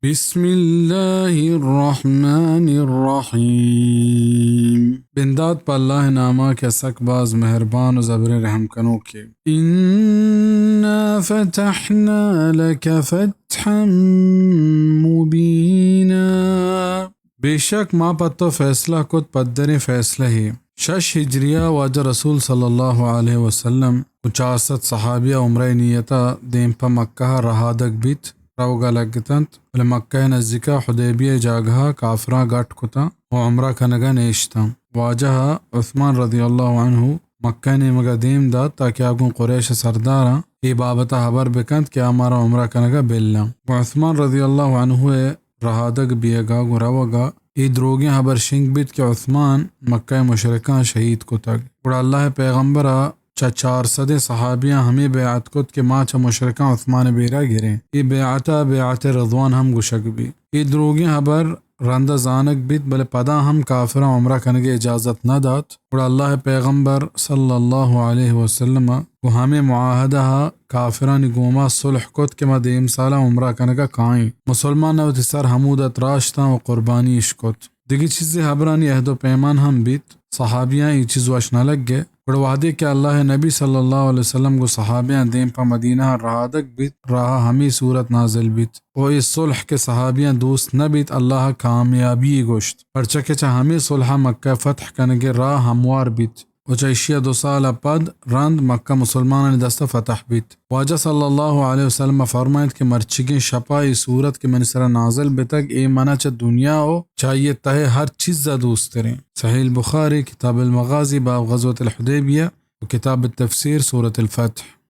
بسم اللہ الرحمن الرحیم۔ بندات پہ اللہ ناما کہ سک باز مہربان و زبر رحم کنوکے۔ انا فتحنا لک فتحا مبینا۔ بے شک ما پہ تو فیصلہ کت پدریں فیصلہ ئے۔ شش ہجریہ واجہ رسول صلی اللہ علیہ وسلم و چار سد صحابیہ عمرہ نیتا دیم پہ مکہ رہادگ بیت، روگا لگتنت، بلے مکہ نزیکا حدیبیہ جاگہا کافراں گٹ کتاں و عمرہ کنگا نیشتاں۔ واجہ عثمان رضی اللہ عنہ مکہ نیمگا دیم دات تاکہ آ گوں قریش سرداراں اے بابتا حبر بکنت کہ آ مارا عمرہ کنگا بلاں۔ و عثمان رضی اللہ عنہ رہادگ بیئگا گوں روگا اے دروگیں ہبر شنگ بیت کہ عثمان مکہ مشرکاں شہید کتگ۔ گڑا اللہ پیغمبرا چہ چار سدیں صحابیاں ہمے بیعت کت کہ ما چہ مشرکاں عثمان بیرا گریں۔ اے بیعتا بیعت رضوان ہم گوشگ بیت۔ اے دروگیں ہبر رندا زانگ بیت، بلے پدا ہم کافراں عمرہ کنگے اجازت نہ دات۔ گڑا اللہ پیغمبر صلی اللہ علیہ وسلم گوں ہمے معاہدہ ء کافرانی گوما صلح کت کہ ما دیم سالا عمرہ کنگا کائیں۔ مسلمان وتی سر ہمودا تراشتاں و قربانی اش کت۔ دگہ چیزے ہبرانی عہد و پیمان ہم بیت۔ صحابیاں اے چیز وش نہ لگے۔ گڑا وہدے کہ اللہ نبی صلی اللہ علیہ وسلم گوں صحابیاں دیم پہ مدینہ رہادگ بیت، راہ ہمے صورت نازل بیت۔ و اے صلح کہ صحابیاں دوست نہ بیت، اللہ کامیابی گوشت۔ پرچہ کہ چہ ہمے صلح مکہ فتح کنگے راہ ہموار بیت۔ و چہ ایشی ء دو سال ء پد رند مکہ مسلمانانی دست ء فتح بیت۔ واجہ صلی اللہ علیہ وسلم ء فرمائیت کہ مرچیگیں شپ ء اے سورت کہ منی سرا نازل بتگ، اے منا چہ دنیا و چہ آئی ء تہ ء ہر چیز ء دوست تریں۔ صحیح البخاری، کتاب المغازی، باب غزوۃ الحدیبیہ، و کتاب التفسیر، سورۃ الفتح۔